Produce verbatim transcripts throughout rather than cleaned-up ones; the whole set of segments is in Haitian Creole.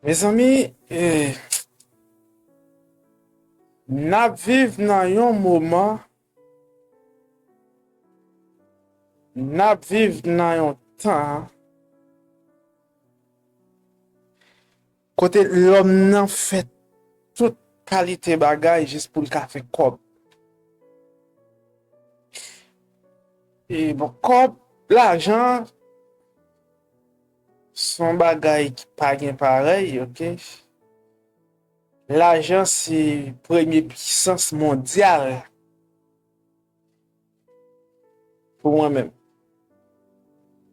Mezanmi, eh, n ap viv nan yon moman, n ap viv nan yon tan kote lòm nan fè tout kalite bagay jis pou l ka fè kòb. E bon, kòb, lajan, se yon bagay ki pa gen parèy, oke? Lajan se premye pisans mondyal pou mwen menm.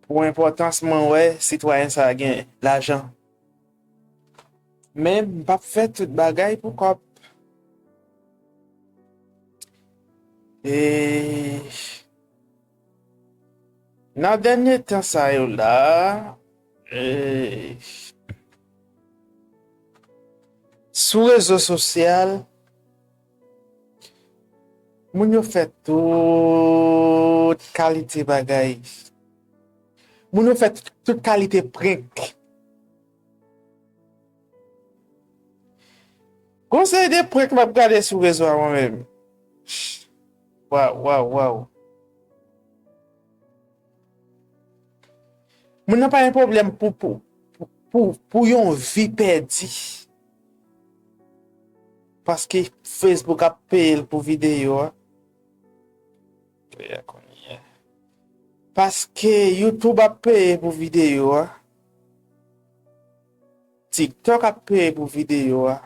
Pou enpòtans mwen wè sitwayen sa a gen lajan. Men m p ap fè tout bagay pou kòb. E nan dènye tan sa yo la, e, sou rezo sosyal, moun yo fè tout kalite bagay. Moun yo fè tout, tout kalite prank. Gon seri de prank m ap gade sou rezo a mwen menm. Waw, waw, waw. Moun nan pa gen pwoblèm pou, pou, pou, pou, pou yon vi pèdi. Paske Facebook ap peye l pou videyo a. Paske YouTube ap peye pou videyo a. TikTok ap peye pou videyo a.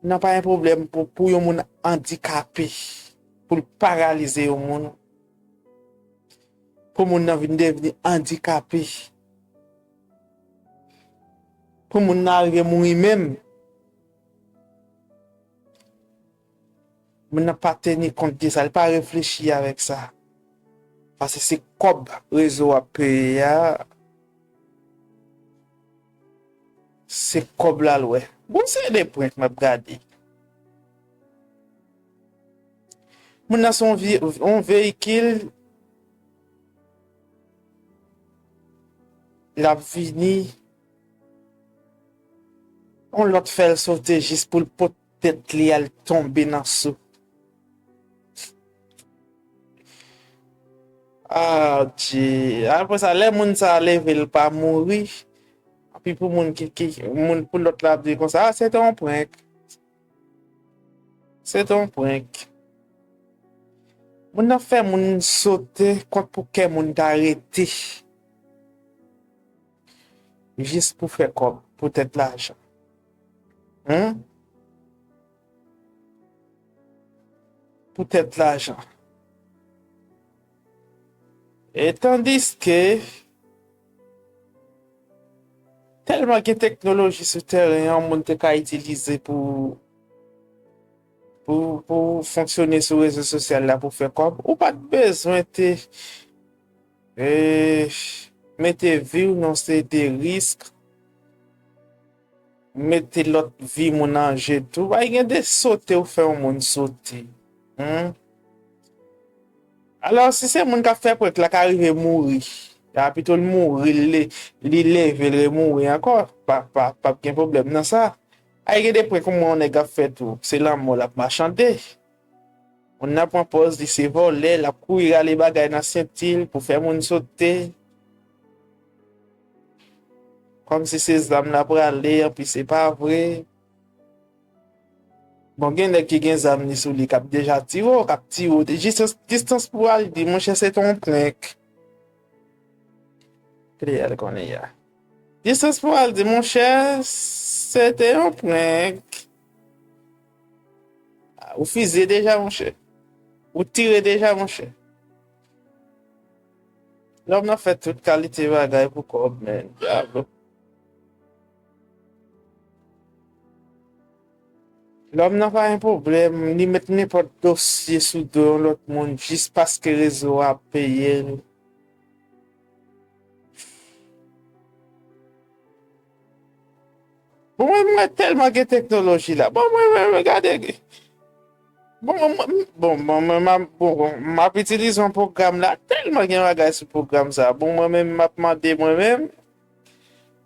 Nan pa gen pwoblèm pou, pou yon moun andikape, pou l paralize yon moun, pou moun nan vin devni andikape, pou moun nan arive mouri menm. Moun nan pa teni kont de sa, li pa reflechi avèk sa. Paske se kòb rezo ap peye a, se kòb la l wè. Bon, se de prank m ap gade. Moun nan se yon vi-, yon veyikil, l ap vini, yon lòt fè l sote jis pou l pot tèt li al tonbe nan sou. Adje. Apre sa, lè moun sa a leve, l pa mouri. Epi pou moun ki, ki, moun, pou lòt la ap di konsa, "Ah, se te yon prank. Se te yon prank." Moun nan fè moun sote kont pou kè moun ta rete. Jis pou fè kòb, poutèt lajan. Hein? Poutèt lajan. E tandiske, tèlman gen teknoloji sou tèren an, moun te ka itilize pou, pou, pou fonksyone sou rezo sosyal la pou fè kòb, ou pa t bezwen te, e, mete vi w nan seri de risk, mete lòt vi moun an je tou. Ay, gen de sote ou fè yon moun sote. Hmm? Alò, si se moun k ap fè prank la ka rive mouri, a pito l mouri, li, li leve, l remouri ankò, pa, pa, p ap gen pwoblèm nan sa. Ay, gen de prank ou wè yon nèg ap fè tou, se lanmò l ap machande. Moun nan pran pòz li se vòlè, l ap kouri rale bagay nan senti l pou fè moun sote. Kòmsi se zam l ap rale, anpi se pa vre. Bon, gen nèg ki gen zam li sou li, k ap deja tire w, k ap tire w. Distans, distans pou al di, monchè, se te yon prank. Kile al konnen ya. Distans pou al di, monchè, se te yon prank. Ou fizye deja, monchè. Ou tire deja, monchè. Lòm nan fè tout kalite bagay pou kòb, men, dyab. Lòm nan pa gen pwoblèm, li met nenpòt dosye sou do yon lòt moun jis paske rezo a ap peye l. Bon, mwen, mwen tèlman gen teknoloji la. Bon, mwen, mwen, mwen, gade. Bon, mwen, mwen, bon, bon, mwen, m ap, bon, bon, m ap itilize yon pwogram la. Tèlman gen bagay sou pwogram sa. Bon, mwen menm, m ap mande mwen menm,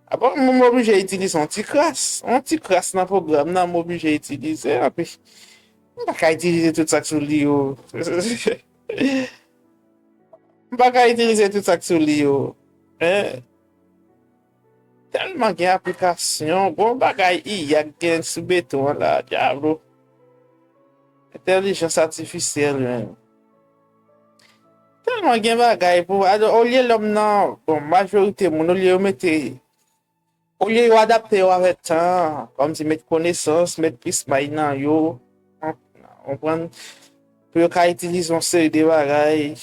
Apa m oblije itilize yon ti kras. Yon ti kras nan pwogram nan, m oblije itilize. Anpi, m pa ka itilize tout sa k sou li yo. M pa ka itilize tout sa k sou li yo. Men, tèlman gen aplikasyon, gon bagay I A k gen sou beton an la, dyablo. Entèlijans atifisyèl, men. Tèlman gen bagay pou, alò, olye lòm nan, bon, majorite moun, olye yo mete, olye yo adapte yo avèk tan an, kòmsi met konesans, met plis may nan yo, konprann, pou yo ka itilize yon seri de bagay,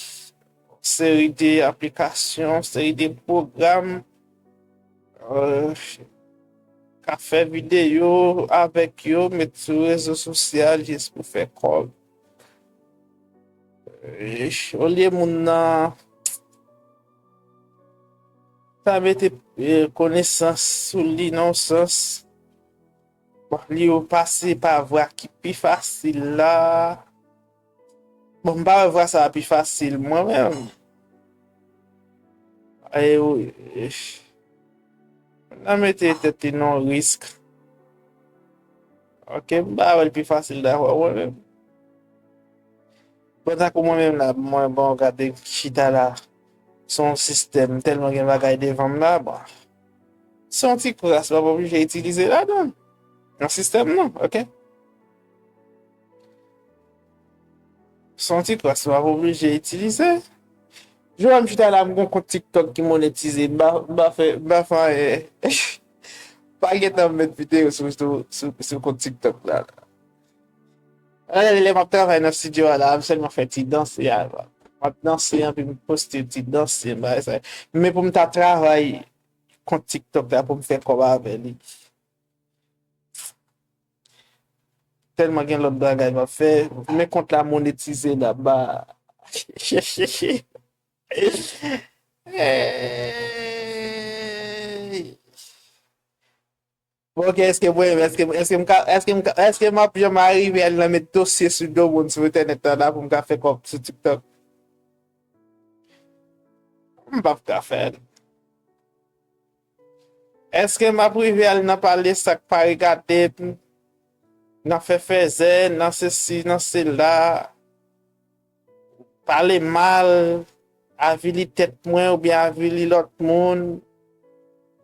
seri de aplikasyon, seri de pwogram, euh, ka fè videyo avèk yo, met sou rezo sosyal jis pou fè kòb. Eh, olye moun nan ta mete, eh, konesans sou li nan yon sans, bon, li yo pase pa vwa ki pi fasil la. Bon, m pa wè vwa sa a pi fasil, mwen menm. Ayo, nan mete tèt li nan risk. Ok, m pa wè l pi fasil dakò, mwen menm. Bon, tankou mwen menm la, mwen, bon, gade, chita la, se yon sistèm, tèlman gen bagay devan m la, bon. Se yon ti kras, m ap oblije itilize ladan. Nan sistèm nan, ok? Se yon ti kras, m ap oblije itilize. Jodi a m chita la, m gon kont TikTok ki monetize, m pa, m pa fè, m pa fè anyen. Pa gentan m met videyo sou, sou, sou, sou kont TikTok la. Alè, lè m ap travay nan estidyo a la, m sèlman fè ti danse a. M ap danse anpi m poste ti danse, bagay sa. Men pou m ta travay kont TikTok la pou m fè kòb avè li. Tèlman gen lòt bagay m ap fè. Men kont la monetize la ba. Hey! Bon, ok, èske mwen, èske, èske m ka, èske m ka, èske m ap janm arive al nan met dosye sou do moun sou entènèt la, la pou m ka fè kòb sou TikTok? M p ap ka fè l. Èske m ap rive al nan pale sa k pa regade m, nan fè fèzè, nan sesi, nan sela, pale mal, avili tèt mwen oubyen avili lòt moun,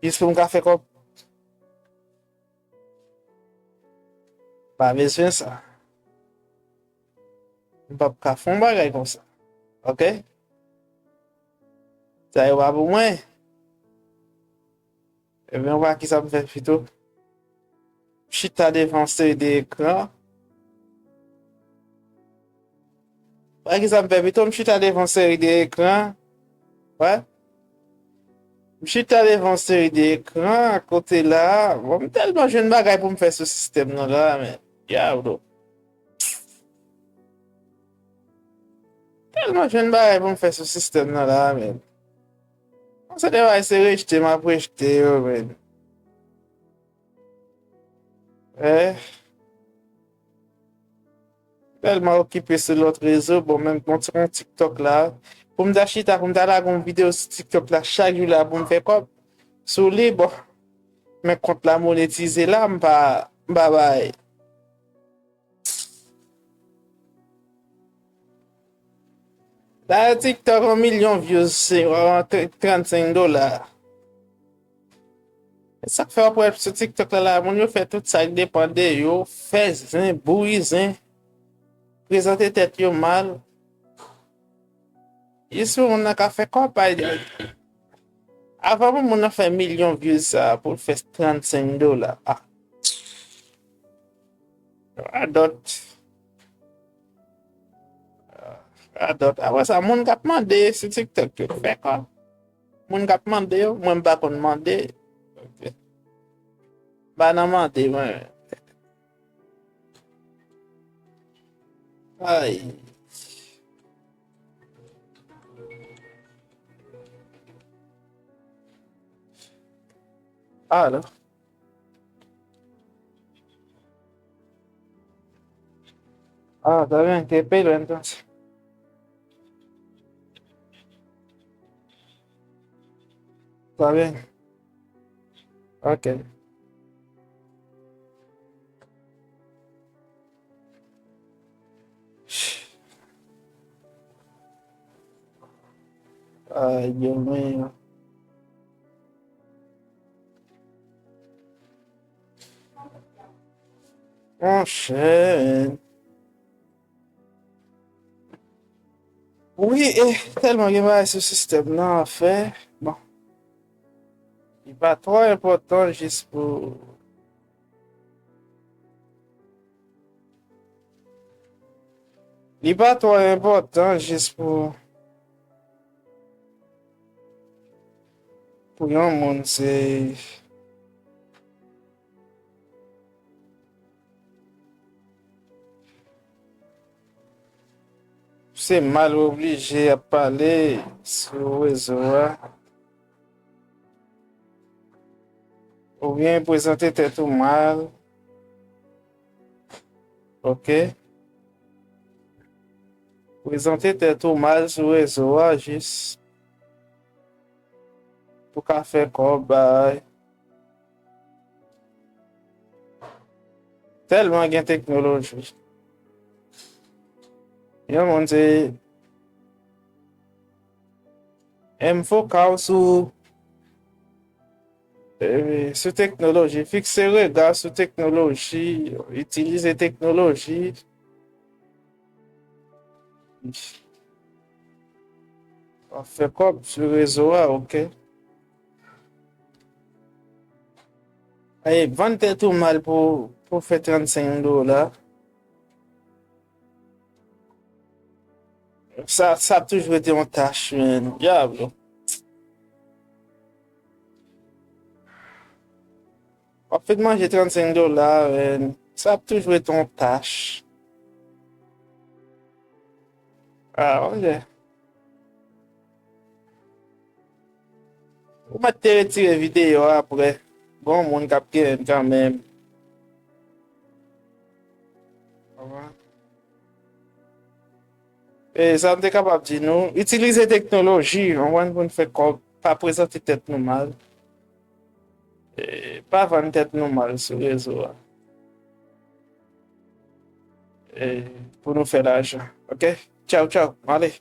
jis pou m ka fè kòb? Pa bezwen sa. M p ap ka fè yon bagay konsa. Ok? Sa yo pa pou mwen. Ebyen, w pa ki sa m fè pito? M chita devan yon seri de ekran. Wè ki sa m fè pito, m chita devan seri de ekran. Wè. M chita devan seri de ekran kote la. Bon, m tèlman jwenn bagay pou m fè sou sistèm nan la, men. Diablo. Tèlman jwenn bagay pou m fè sou sistèm nan la, men. Bon, se de bagay se rejte, m ap rejte yo, men. Eh. Tèlman okipe sou lòt rezo, bon, menm konn ti konn TikTok la. Pou m ta chita, pou m ta lage yon videyo sou TikTok la chak jou la pou m fè kòb sou li, bon. Men kont la monetize la, m pa, m pa bay. Dayè TikTok yon milyon views, se, euh, trannsenk dola. E sa k fè w ap wè sou TikTok la, la, moun yo fè tout sa k depann de yo, fè zen, bouri zen, prezante tèt yo mal. Jis pou moun nan ka fè kòb, pa egzanp. Avan pou moun nan fè milyon views sa, pou l fè trannsenk dola. Ah. Radòt. Radòt. Apre sa, moun k ap mande sou TikTok yo, fè kòb. Moun k ap mande yo, mwen m pa konn mande. Ok. M pa nan mande, mwen. Ay. Alo. Ah, está bien, qué pelo entonces. Está bien. Ok. Ay, Dye mwen. Monchè. Wi, e tèlman gen bagay sou sistèm nan a fè. Bon. Li pa twò enpòtan jis pou Li pa twò enpòtan jis pou, pou yon moun se, se mal oblije ap pale sou rezo a. Oubyen prezante tèt ou mal. Ok. Prezante tèt ou mal sou rezo a jis pou ka fè kòb bay. Tèlman gen teknoloji. Yon moun se M fokal sou, eh, sou teknoloji. Fikse rega sou teknoloji. Itilize teknoloji. W ap fè kòb sou rezo a, ok. E vann tèt ou mal pou, pou fè trannsenk dola. Sa, sa ap toujou rete yon tach, man. Dyab. W ap fè manje trannsenk dola, man. Sa ap toujou rete yon tach. Ah, ok. Ou mèt te retire videyo a apre. Gon moun k ap genyen kanmenm. Konprann? E sa m te kapab di nou, itilize teknoloji, konprann, pou n fè kòb, pa prezante tèt nou mal. E pa vann tèt nou mal sou rezo a. E pou nou fè lajan. Ok? Tchaw, tchaw. M ale.